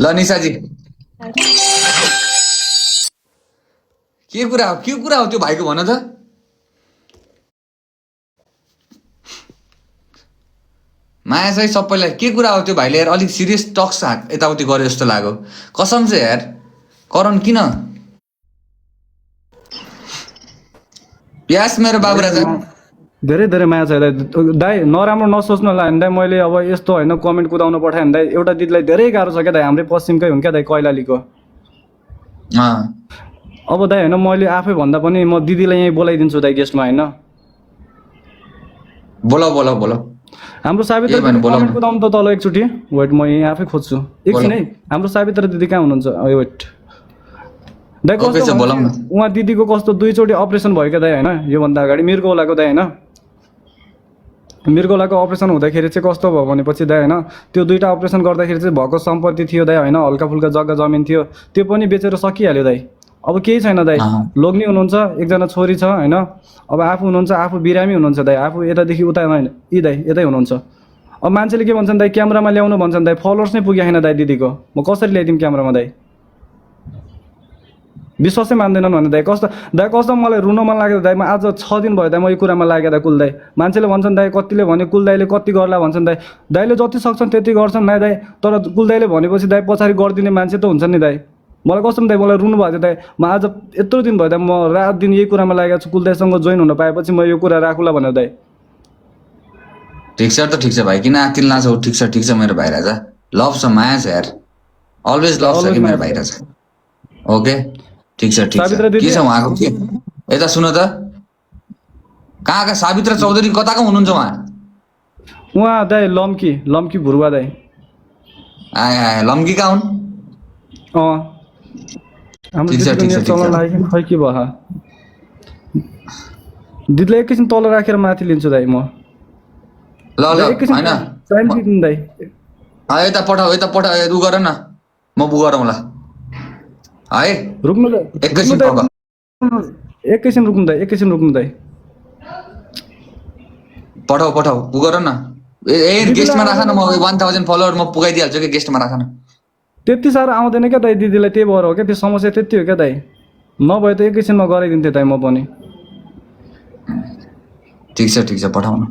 ल निशाजी के कुरा हो त्यो भाइको भन त माया चाहिँ सबैलाई के कुरा हो त्यो भाइले यार अलिक सिरियस टक्स यताउति गरे जस्तो लाग्यो कसम चाहिँ यार करण किन प्यास मेरो बाबु राजा धेरै धेरै माया छ दाइ नराम्रो नसोच्नु होला दाइ मैले अब यस्तो होइन कमेन्ट कुदाउन पठाएँ भने दाइ एउटा दिदीलाई धेरै गाह्रो छ क्या दाइ हाम्रै पश्चिमकै हुन् क्या दाइ कैलालीको अब दाइ होइन मैले आफै भन्दा पनि म दिदीलाई यहीँ बोलाइदिन्छु दाइ गेस्टमा होइन बोला हाम्रो सावित्र कमेन्ट कुदाउनु त तल एकचोटि वेट म यहीँ आफै खोज्छु एकछिन है हाम्रो सावित्र दिदी कहाँ हुनुहुन्छ वेट दाइ कस्तो उहाँ दिदीको कस्तो 2 चोटि अपरेसन भयो क्या दाइ होइन योभन्दा अगाडि मृगौलाको दाइ होइन मृगौलाको अपरेसन हुँदाखेरि चाहिँ कस्तो भयो भनेपछि दाइ होइन त्यो 2टा अपरेसन गर्दाखेरि चाहिँ भएको सम्पत्ति थियो दाइ होइन हल्का फुल्का जग्गा जमिन थियो त्यो पनि बेचेर सकिहाल्यो दाइ अब केही छैन दाइ लोग्ने हुनुहुन्छ एकजना छोरी छ होइन अब आफू हुनुहुन्छ आफू बिरामी हुनुहुन्छ दाइ आफू यतादेखि उता होइन यी दाइ यतै हुनुहुन्छ अब मान्छेले के भन्छन् दाइ क्यामेरामा ल्याउनु भन्छन् दाइ फलोवर्स नै पुगेन दाइ दिदीको म कसरी ल्याइदिउँ क्यामेरामा दाइ विश्वासै मान्दैनन् भने दाइ कस्तो मलाई रुन मन लाग्यो दाइ म आज 6 दिन भयो दाइ म यो कुरामा लागेर कुल दाइ मान्छेले भन्छन् दाइ कतिले भने कुल दाइले कति गर्ला भन्छन् दाइ दाइले जति सक्छन् त्यति गर्छन् नाइ दाइ तर कुल दाइले भनेपछि दाइ पछाडि गरिदिने मान्छे त हुन्छ नि दाइ मलाई कसम दाइ मलाई रुनु भएको थियो दाइ म आज यत्रो दिन भयो दाइ म रात दिन यही कुरामा लागेको छु कुल दाइसँग जोइन हुन पाएपछि म यो कुरा राखुला भनेर दाइ ठिक छ भाइ किन आतिल नाछौ ठिक छ मेरो भाइ राजा लभ छ माया छ यार अलवेज लभ छ कि मेरो भाइ राजा ओके ठिक छ के छ उहाँको के यता सुन त कहाँ सावित्र चौधरी कताको हुनुहुन्छ उहाँ दाइ लम्की भुरुवा दाइ आए लम्की कहाँ हुन् हाम्रो दिदीले तल लाग्यो खै के भयो दिदीले एकैछिन तल राखेर माथि लिन्छु दाइ म ल हैन टाइम दिनु दाइ यता पठाऊ उ गर न म बु गरौँला है रुक्नु दाइ एकैछिन रुक्नु दाइ पठाऊ उ गर न ए गेस्टमा राख न म 1000 फलोअर म पुगाइदिहाल्छु के गेस्टमा राख न त्यति साह्रो आउँदैन क्या दाइ दिदीलाई त्यही भएर हो क्या त्यो समस्या त्यति हो क्या दाइ नभए त एकैछिनमा गराइदिन्थेँ दाइ म पनि ठिक छ पठाउनु